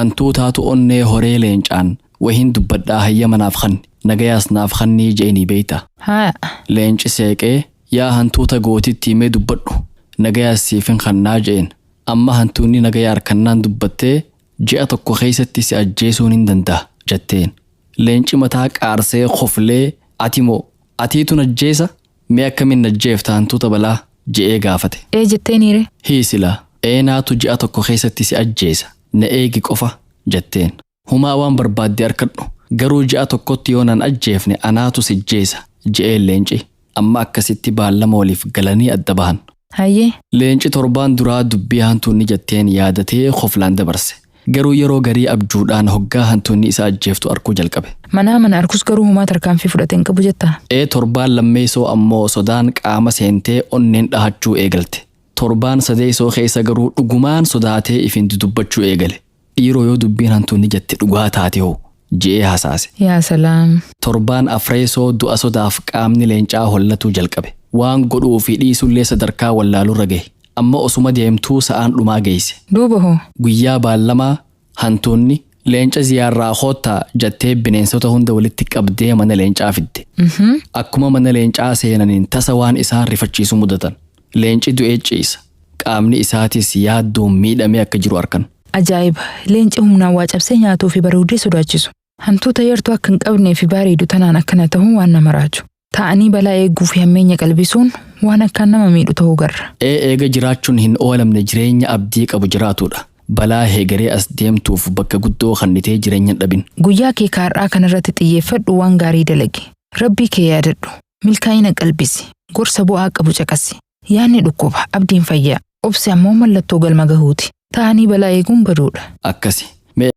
Hantuutaatu onnee horee leencaan wahiin dubbadhaa hayyama naaf kanni nagayaas naaf kannii je'enii beeyta. Haa. Leenci seeqee, yaa hantuuta gootitti himee dubbadhu nagayaas siifin kannaa je'en. Amma hantuunni nagaya harkannaan dubbattee, ji'a tokko keessatti si ajjeesuun hin danda'a jetteen. Leenci mataa qaarsee koflee, ati moo atiitu ajjeesa, mee akkamiin ajjeefta hantuuta balaa je'ee gaafate. Ee jetteeniire. Hiisilaa eenaatu ji'a tokko keessatti si ajjeesa, na eegi qofa jetteen. Humaa waan barbaadde harkadhu, garuu ji'a tokkotti yoo nan ajjeefne anaatu si ajjeesa je'een leenci. Amma akkasitti baallama waliif galanii adda bahan. Hayyee. Leenci torbaan duraa dubbii hantuunni jetteen yaadatee koflaan dabarse. Garuu yeroo garii abjuudhaan hoggaa hantuunni isa ajjeeftu arguu jalqabe. Manaa mana arkus garuu humaa tarkaanfii fudhate hin qabu jettaa? Ee, torbaan lammeessoo ammoo sodaan qaama seentee onneen dhahachuu eegalte. Torbaan sadeessoo keessa garuu dhugumaan sodaatee ifin dudubbachuu eegale. Dhiiroo, yoo dubbiin hantuunni jette dhugaa taate hoo je'ee hasaase. Yaa salaam. Torbaan afreessoo du'a sodaaf qaamni leencaa hollatuu jalqabe. Waan godhuu fi dhiisullee sadarkaa wallaalurra gahe. Amma osuma deemtuu sa'aan dhumaa geesse. Duuba hoo? Guyyaa baallamaa hantuunni leenca ziyaarraa koottaa jettee bineensota hunda walitti qabdee mana leencaa fidde. Akkuma mana leencaa seenaniin tasa waan isaan rifachiisu mudatan. Leenci du'ee ciisa. Qaamni isaatis yaaddoon miidhamee akka jiru arkan. Ajaa'iba! Leenci humnaan waa cabsee nyaatuu fi bareedee sodaachisu. Hantuuta yartuu akka hin qabnee fi bareedu tanaan akkana ta'uun waan nama raaju. Taa'anii balaa eeguu fi hammeenya qalbisuun waan akkaan nama miidhu ta'uu garra. Ee, eega jiraachuun hin oolamne jireenya abdii qabu jiraatudha. Balaa heegaree as deemtuuf bakka guddoo kannitee jireenya hin dhabin. Guyyaa kee kaarraa kanarratti xiyyeeffadhu, waan gaarii dalagi. Rabbii kee yaadadhu. Milkaa'ina qalbisi. Gorsa bu'aa qabu caqasi. Yaadni dhukkuba, abdiin fayyaa. Obsi ammoo mallattoo galma gahuuti. Taa'anii balaa eeguun baduudha. Akkasi.